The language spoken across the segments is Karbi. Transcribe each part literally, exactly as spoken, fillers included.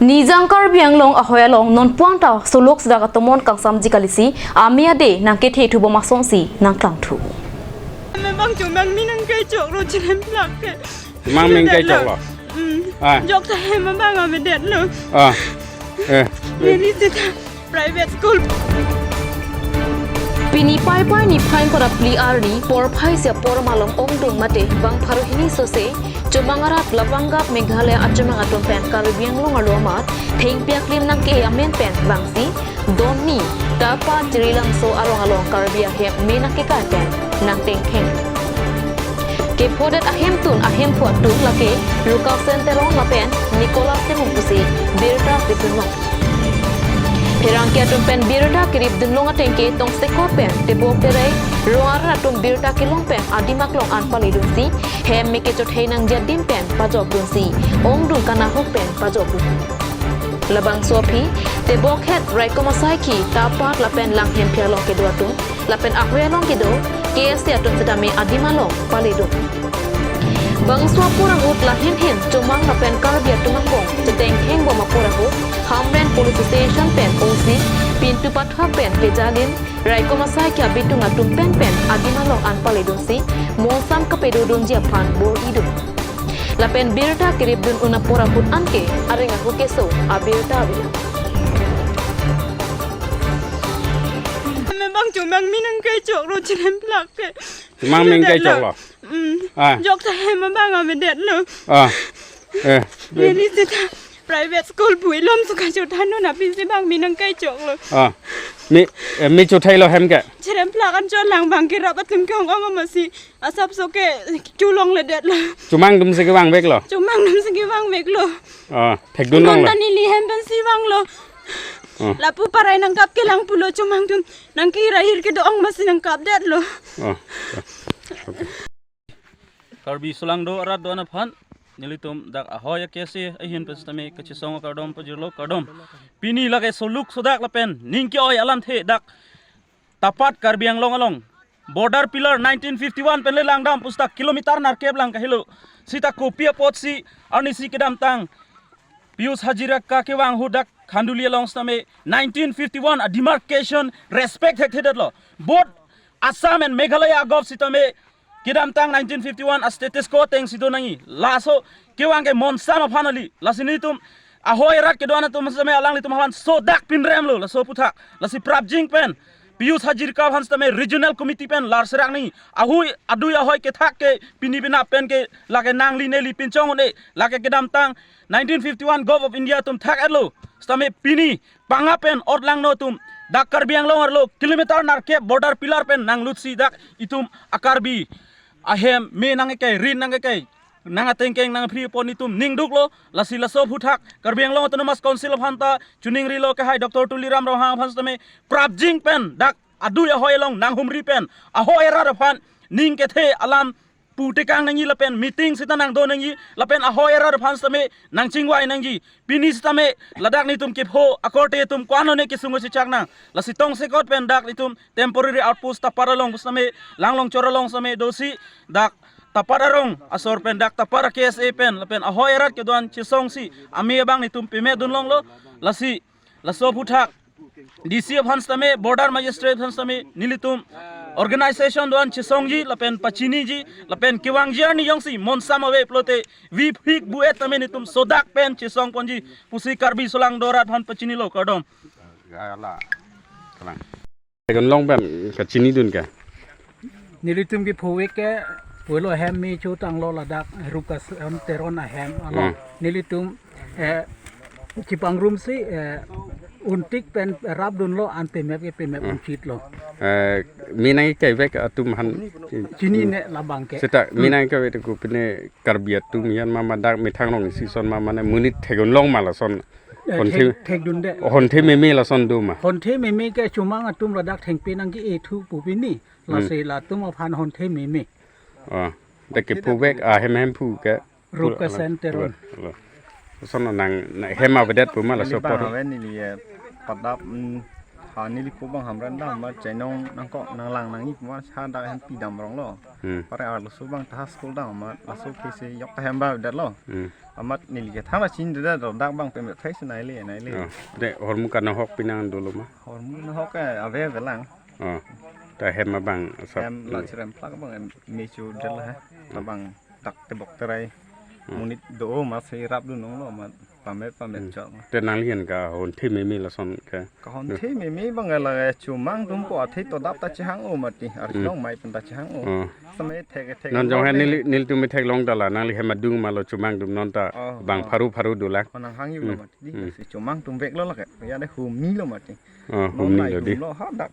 Nijang Karbi Anglong ahoi along non puang ta solok sedak atomon kangsamji kalisi, ame ade nangkethe thubom asonsi nangklangthu. Memang cuma minang kai chok lo chinem plak ke. Mang ming kai chok lo. Hmm. Ah. Jok ta hem abang ame det lo. Ah. Eh. Neli sita private school. Pini Paipai niphai ingkoi ra phli arni porphai isi apor malom ongdung mate bang pharo hini sose chomang arat labang gap Meghalaya achomang atum pen Karbi Anglong arlo amat thengpi aklim nangke amen pen bangsi Donni, Tapa, Jiribam Langso arong along Karbi ahem me nangkekai pen nangtengtheng. Kephodet ahemtun ahemphu atum lake Rukasen Teron lapen Nicholas Timung pusi birta si dunlong. Pherangke atum pen birta kerip dunlong atengke tongsekot pen tebok terei rong arat atum birta kelong pen adim aklong an paledunsi hem me kechothei nangji adim pen pajokdunsi ongdung kanahok pen pajokdun. Labangso aphi tebok het raikom asaikhi Tapat lapen Langhemphi along kedo atum lapen ahoi along kedo K S A atum setame adim along paledun. Bangso apor ahut lahenhen chomang lapen Karbi atum angbong chetengtheng bom apor ahut Hamren Police Station pen O C Pintu Pathak pen kejalin raikom asaikhi abitung atum pen pen adim along an paledunsi monsam kapedodunji aphan bor-idun. Lapen birta keripdun un apor ahut anke areng ahu keso abirta avelang. Memang cuma minang kai chok lo chinem plak ke. Cuma ming kai chok lo. Hmm. Ah. Jok ta hem abang ame det lo. Ah. Eh. Neli sita private school pui lom suka chothan non aphi si bang minang kai chok lo. Ah. Mi, eh, mi chothei lo hem ke. Chinem plak an chot lang bang kerap atum ke ong ong amatsi asapso ke chulong le det lo. Chomang atum si kevang vek lo. Chomang atum si kevang vek lo. Ah, thekdun long lo. Neli hem pensi vang lo. Ah. Lapu parai nangkap kelang pulo chomang atum nangkira hir kedo ong amatsi nangkap det lo. Ah. Okay. Karbi solangdo arat do-an aphan nelitum dak ahoi a-K S A ahin pen setame kachesong akardom pajirlo kardom. Pini lake soluk sodak lapen ning ke-oi alamthe dak Tapat Karbi Anglong along border pillar nineteen fifty-one pen le langdam pusita kilometer nerkep lang kahelo. Sita kopi apotsi arnisi kedamtang Pius Hazarika kevang ahut dak Khanduli along setame nineteen fifty-one a-demarcation respect thekthedetlo. Both Assam and Meghalaya agop setame kedamtang nineteen fifty-one a-status quo atengsi do nangji. Laso kevang ke monsam aphan kali. Lasi nelitum ahoi arat kedo-an atum setame alanglitum aphan sodak pinrem lo laso aphuthak. Lasi prapjin pen Pius Hazarika aphan setame regional committee pen lar serak nangji. Ahui adui ahoi kethak ke pini penap pen ke lake nangli neli pinchong un-e lake kedamtang nineteen fifty-one Govt of India atum thak-etlo. Setame pini panga pen otlangno atum dak Karbi Anglong arlo kilometer nerkep border pillar pen nanglutsi dak itum a-Karbi ahem me nangkekai, rit nangkekai, nang atengkeng nangphri pon itum ningduklo. Lasi laso aphuthak Karbi Anglong Autonomous Council aphan ta chiningrilo kehai Doctor Tuliram Ronghang aphan setame prapjin pen dak adui ahoi along nanghumri pen ahoi arat aphan ning kethe alam pu tekang nangji lapen meeting sita nangdo nangji lapen ahoi arat aphan setame nangchingvai nangji. Pini setame ladak nelitum kepho akorte atum ko-an lone kesung kachechak nang. Lasi tongsekot pen dak nelitum temporary outpost Tapat along setame Langlongchor along setame dosi dak Tapat arong asor pen dak Tapat a-K S A pen lapen ahoi arat kedo-an chesongsi ame abang nelitum peme dunlonglo. Lasi laso aphuthak D C aphan setame, border magistrate aphan setame, nelitum organization do-an chesongji lapen pachiniji lapen kevangji arni jongsi monsam ave pulote vi phik bu-et tame nelitum sodak pen chesong ponji pusi Karbi solangdo arat aphan pachinilo kardom. Gala. Kalang. Theklong pen kachinidun ke. Nelitum kephovek ke pulo hem me chotanglo ladak Rukasen Teron ahem along. Hmm. Nelitum, eh, chipangrumsi, eh, untik pen rapdunlo an pemep ke pemep Hmm. unchitlo. Eh, me nangkevek atum aphan Chinine labang ke. Seta me Hmm. nangkevek tu pine Karbi atum yan mama dak methang long season mama ne monit theklong ma lason. Eh, Honthe thek, thekdunde. Honthe meme lason do ma. Honthe meme ke chomang atum ladak thengpi nangke-e thu pu pini. Hmm. Lasi latum aphan honthe meme. Ah, dak kephovek ahem hemphu ke. Rukasen Teron. Alo, alo. Lason nang, nang hem avedet pu ma laso apor. Neli bang ave neli, eh, padap, mm, Ha neli pu bang Hamren dam amat chainong nangkok nanglang nangji pu amat ha dak hem pidam rong lo. Hmm. Pare arloso bang ta ha school dam amat laso ke si yok ta hem ba det lo. Hmm. Amat neli ke thang la chin det dak bang peme phai si nai le nai le. Oh. De hormu kanahok pinang dolo ma? Hormu nahok ke ave ave lang. Oh. Ta hem abang sap. Hem la chirem plak bang em mechu det la ha. Ta bang dak tebok terai. Hmm. Monit do ma si rap dun nong lo ma pamet pamet Hmm. chok. Te nangli an kahon the meme lason ke. Kahon the meme bang la chomang atum po athe to dap ta chehang o mati. Ar Hmm. Nong mai pen ta chehang o. Oh. Samai thek thek Non jong hai neli nelitum theklong ta la nangli hem adung ma lo chomang atum non ta Oh, bang oh. Pharu pharu do lang. Oh, nanghang yu lo Hmm. Mati. Hmm. Si chomang atum vek lo la ke. Ya de humni lo mati. Oh, non humni nai lo di. Dum lo ha dak.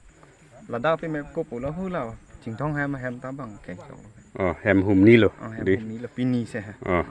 Ladak peme ko pulo hula. Chingthong hem hem ta bang ke chok. Oh, hem humni lo Oh, hem di. Humni lo pini se ha. Oh.